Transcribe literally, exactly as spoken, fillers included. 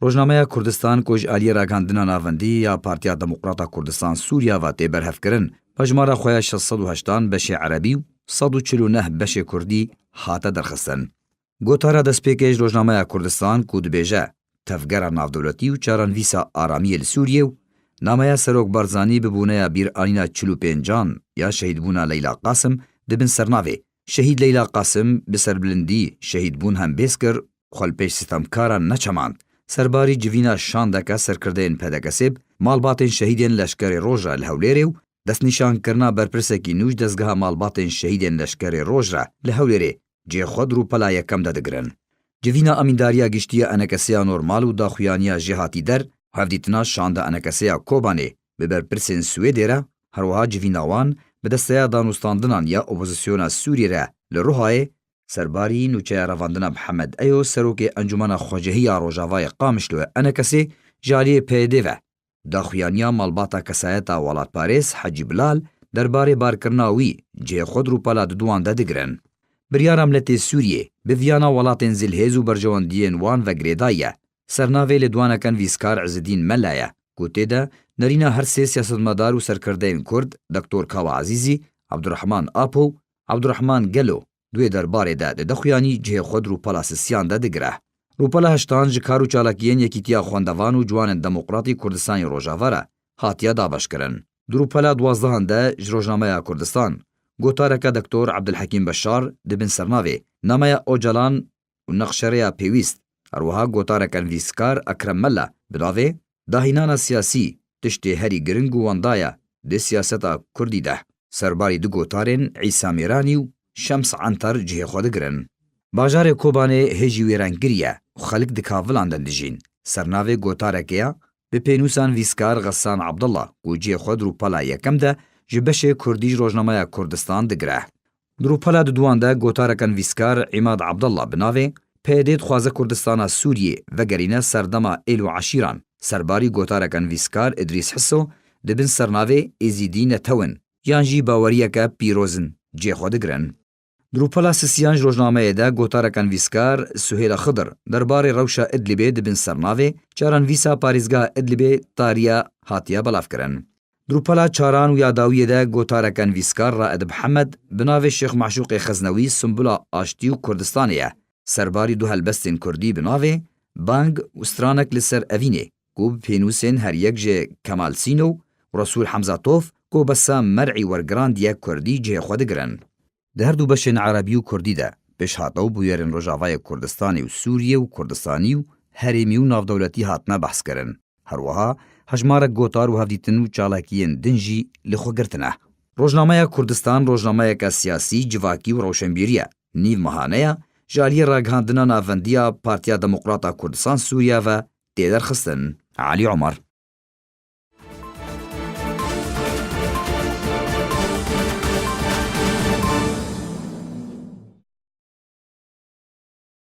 Rojnameya Kurdistan ku ji aliyê ragihandina navendî ya Partiya Demokrata Kurdistan Sûriya ve tê berhevkirin, hejmara xwe ya şeş sed û heştan beşê erebî û sed û çil û neh beşê kurdî hate derxistin. Gotara destpêkê ji Rojnameya Kurdistan ku dibêje, tevgera navdewletî û çarenvîsa aramiyê li Sûriyê û nameya Serok Barzanî bi boneya bîranîna çil û pêncan ya şehîdbûna Leyla Qasim di bin sernavê Şehîd Leyla Qasim bi serbilindî şehîdbûn hembêz kir, xwe li pêş sitemkaran neçemand. Serbarî civîna şandeke serkirdeyên P D K S ê bi malbatên şehîdên Leşkerê Roj re li Hewlêrê û destnîşankirina berpirsekî nû ji dezgeha malbatên şehîdên Leşkerê Roj re li Hewlêrê cihê xwe di rûpela yekem de digirin. Civîna Amîndariya Giştî ya Enekesê ya Normal û daxuyaniya Jêhatî Der, hevdîtina şanda Enekesê ya Kobanê bi berpirsên Swêdê re, herwiha civîna wan bi desteya danûstandinan ya opozisyona Sûriyê re li Ruhayê, Serbarî nûçeya revandina Mihemed Eyo, serokê Encûmena Xwecihî ya Rojavayê Qamişloyê Enekesê ji aliyê P Y D'ê ve daxuyaniya malbata kesayeta welatparêz Hecî Bilal derbarê barkirina wî cihê xwe di rûpela diduwan de digirin. Biryara miletê Sûriyê bi viyana welatên zilhêz û berjewendiyên wan ve girêdayî ye. Sernavê lêdwaneke nivîskar Izidîn Mela ye ku tê de nerîna her sê siyasetmedar û serkirdeyên Kurd, Doktor Kawa Ezîzî, Abdurrahman Apo û Abdurrahman Gelo, di wê derbarê de dide xuyanî cihê xwe di rûpela sisiyan de digire. Rûpela heştan ji kar û çalakiyên Yekîtiya Xwendevan û Ciwanên Demokratî Kurdistanê Rojava re hatiye dabeşkirin. Di rûpela duwazdehan de ji Rojnameya Kurdistan, gotareke Doktor Ebdulhekîm Beşar di bin sernavê Nameya Ocalan û Nexşereya Pêwîst, herwiha gotareke nivîskar Ekrem Mela bi navê Dahînana siyasî tiştê herî giring û wenda ye di siyaseta kurdî de. Serbarî du gotarên Îsa Mêranî û Şems Entar cihê xwe digirin. Bajarê Kobanê hêjî wêrengirî ye û xelk di kavilan de dijîn. Sernavê gotarekê ya bi pênûsa nivîskar Xesan Abdullah ku cihê xwe di rûpela yekem de ji beşê kurdî ji Rojnameya Kurdistan digire. Di rûpela diduwan de gotareke nivîskar Îmad Abdullah bi navê P Y D dixwaze Kurdistana Sûriyê vegerîne serdema êl û eşîran. Serbarî gotareke nivîskar Idrîs Hiso di bin sernavê Êzîdî netewin yan jî baweriyeke pîroz in cihê xwe digirin. Di rûpela sisiyan ji rojnameyê de gotareke nivîskar Suhêla Xidir derbarê rewşa Idlibê di bin sernavê çarenvîsa parêzgeha Idlibê Tariya hatiye belavkirin. Di rûpela çaran û ya dawiyê de gotareke nivîskar Raed Mihemed bi navê Şêx Maşûqê Xeznewî Sumbula Aştî û Kurdistanê ye. Serbarî du helbestên kurdî bi navê Bang û Stranek li ser Evînê ku bi pênûsên her yek ji Kemal Sîno û Resûl Hemza Tof ku Bessam Mer'î wergirandiye kurdî cihê xwe digirin. Di her du beşên erebî û kurdî de pêşhate û bûyerên Rojavayê Kurdistanê û Sûriyê û Kurdistanî û herêmî û navdewletî hatine behskirin. Her wiha hejmarek gotar û hevdîtin û çalakiyên din jî li xwe girtine. Rojnameya Kurdistan rojnameyeke siyasî, civakî û rewşenbîrî ye. Nîv meha heye ji aliyê ragihandina navendî ya Partiya Demokrata Kurdistan Sûriye ve tê derxistin. Elî Omer,